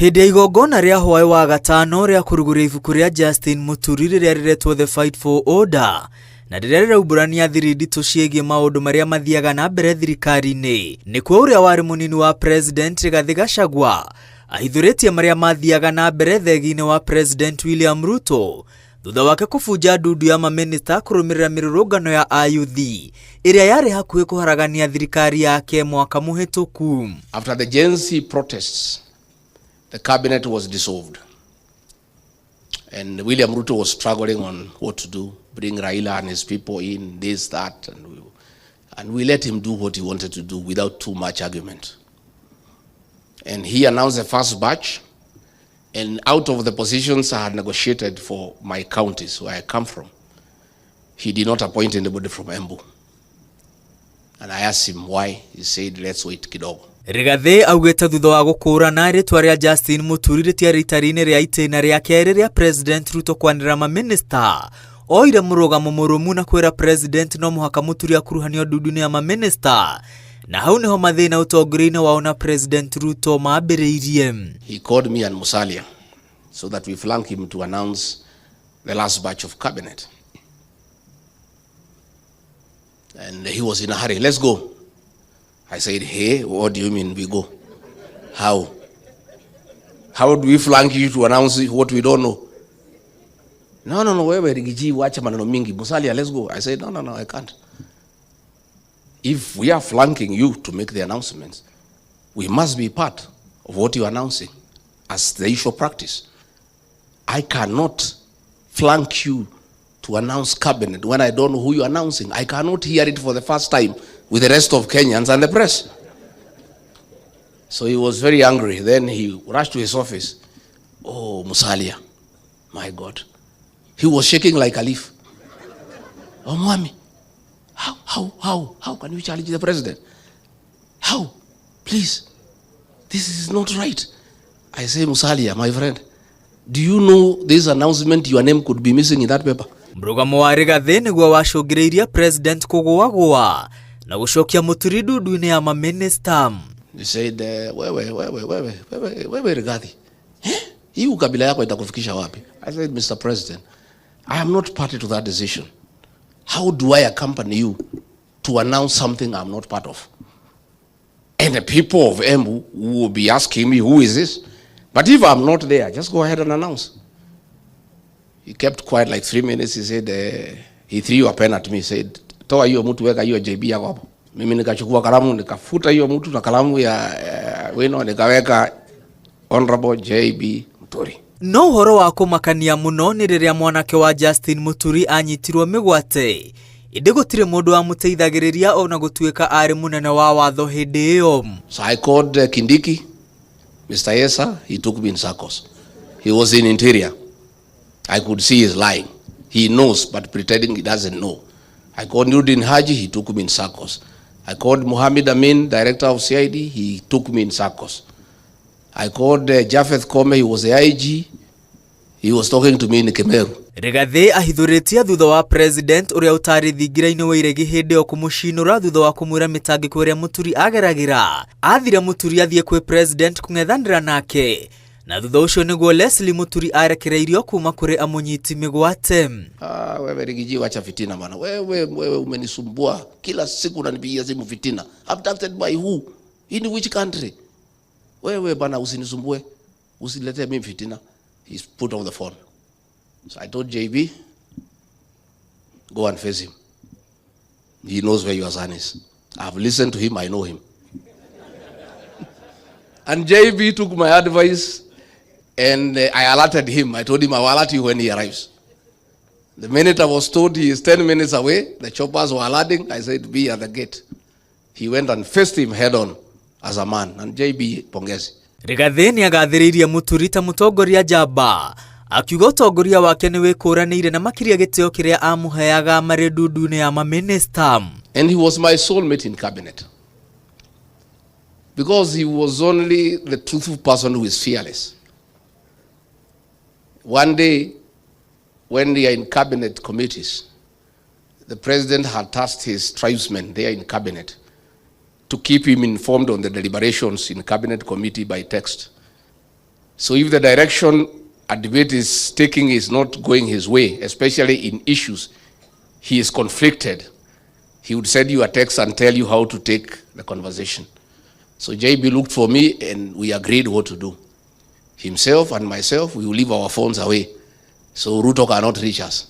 Hĩndĩ ya igongona rĩa hwaĩ wa gatano rĩa kũrugũria ibuku rĩa Justin Muturi rĩrĩa rĩretwo The Fight for Order na rĩrĩa rĩraumbũrania thiri nditũ ciĩgiĩ maũndũ marĩa mathiaga na mbere thirikari-inĩ, nĩkuo ũrĩa warĩ mũnini wa President Rigathi Gachagua ahithũrĩtie marĩa mathiaga na mbere thegi-inĩ wa President William Ruto thutha wake kũbunja ndundu ya mamĩnĩsta kũrũmĩrĩra mĩrũrũngano ya ayuthi ĩrĩa yarĩ hakuhĩ kũharagania thirikari yake mwaka mũhĩtũku. After the Gen Z protests, the cabinet was dissolved. And William Ruto was struggling on what to do, bring Raila and his people in, this, that, and we let him do what he wanted to do without too much argument. And he announced the first batch, and out of the positions I had negotiated for my counties, where I come from, he did not appoint anybody from Embu. And I asked him why. He said, "Let's wait kidogo." Rigathi augĩte thutha wa gũkũrana rĩtwa rĩa Justin Muturi rĩtiarĩ itari-inĩ rĩa itĩna rĩa kerĩ rĩa President Ruto kwanĩrĩra mamĩnĩsta, oire mũrũgamo mũrũmu na kwĩra President no mũhaka Muturi akuruhanio ndundu-inĩ ya mamĩnĩsta, na hau nĩho mathĩna ũtongoria-inĩ wao na President Ruto mambĩrĩirie. He called me and Musalia so that we flank him to announce the last batch of cabinet. And he was in a hurry. "Let's go." I said, "Hey, what do you mean we go? How? How do we flank you to announce what we don't know?" No, wewe Riggy G, wacha maneno mingi. Musalia, let's go." I said, No, I can't. If we are flanking you to make the announcements, we must be part of what you are announcing as the usual practice. I cannot flank you to announce cabinet when I don't know who you're announcing. I cannot hear it for the first time with the rest of Kenyans and the press." So he was very angry. Then he rushed to his office. Oh, Musalia, my God. He was shaking like a leaf. "Oh, Mwami, how can you challenge the president? How? Please, this is not right." I say, "Musalia, my friend, do you know this announcement, your name could be missing in that paper?" Mũrũgamo wa Rigathi nĩguo wacũngĩrĩirie President kũgũagũa na gũcokia Muturi ndundu-inĩ ya mamĩnĩsta. He said, "Wewe, wewe, wewe, wewe, wewe Rigathi, eh? Hii ukabila yako itakufikisha wapi?" I said, "Mr. President, I am not party to that decision. How do I accompany you to announce something I'm not part of? And the people of Embu will be asking me, 'Who is this?' But if I'm not there, just go ahead and announce." He kept quiet like 3 minutes. He said, he threw a pen at me. He said, "Toa hiyo mtu, weka hiyo JB yako hapo." Mimi nikachukua kalamu nikafuta hiyo mtu na kalamu ya wino, nikaweka Honorable JB Muturi. No ũhoro wa kũmakania mũno nĩ rĩrĩa mwanake wa Justin Muturi anyitirwo mĩgwate, ĩndĩ gũtirĩ mũndũ wamũteithagĩrĩria ona gũtuĩka arĩ mũnene wa watho hĩndĩ ĩyo. So I called Kindiki, "Mr. Esa." He took me in circles. He was in Interior. I could see he's lying. He knows, but pretending he doesn't know. I called Noordin Haji, he took me in circles. I called Mohammed Amin, director of CID, he took me in circles. I called Japheth Koome, he was the IG. He was talking to me in Kimeru. Rigathi ahithũrĩtie thutha wa President ũrĩa ũtarĩ thingira-inĩ wa iregi hĩndĩ ĩyo kũmũcinũra thutha wa kũmwĩra mĩtangĩko ĩrĩa Muturi ageragĩra. Athire Muturi athiĩ kwĩ President kũng'ethanĩra nake, na thutha ũcio nĩguo Leslie Muturi arekereirio kuma kũrĩ amũnyiti mĩgwate. "Ah, wewe Riggy G, wacha fitina bana. Wewe, wewe umenisumbua. Kila siku unanipigia simu fitina. Abducted by who? In which country? Wewe bana, usinisumbue. Usiletee mimi fitina." He's put on the phone. So I told JB, "Go and face him. He knows where your son is. I've listened to him, I know him." And JB took my advice and I alerted him. I told him, "I will alert you when he arrives." The minute I was told he is 10 minutes away, the choppers were alerting. I said, "Be at the gate." He went and faced him head on as a man. And JB, pongezi. Rigathi nĩ agathĩrĩirie Muturi ta mũtongoria njamba, akiuga ũtongoria wake nĩ wĩkũranĩire na makĩria gĩtĩo kĩrĩa amũheaga marĩ ndundu-inĩ ya mamĩnĩsta. And he was my soulmate in cabinet. Because he was only the truthful person who is fearless. One day, when they are in cabinet committees, the president had tasked his tribesmen there in cabinet to keep him informed on the deliberations in cabinet committee by text. So if the direction a debate is taking is not going his way, especially in issues, he is conflicted. He would send you a text and tell you how to take the conversation. So JB looked for me and we agreed what to do. Himself and myself, we will leave our phones away. So Ruto cannot reach us.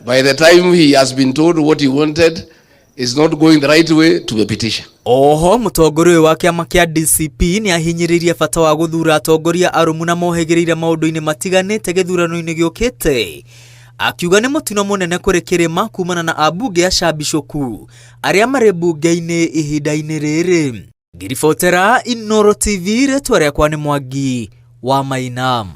By the time he has been told what he wanted is not going the right way, tumepitisha. Oho mũtongoria ũyũ wa kĩama kĩa DCP nĩ ahinyĩrĩirie bata wa gũthuura atongoria arũmu na mohĩgĩrĩire maũndũ-inĩ matiganĩte gĩthurano-inĩ gĩũkĩte, akiuga nĩ mũtino mũnene kũrĩ kĩrĩma kumana na ambunge acambicũku arĩa marĩ mbunge-inĩ ihinda-inĩ rĩrĩ. Ngiribotera Inooro TV, rĩtwa rĩakwa nĩ Mwangi wa Maina.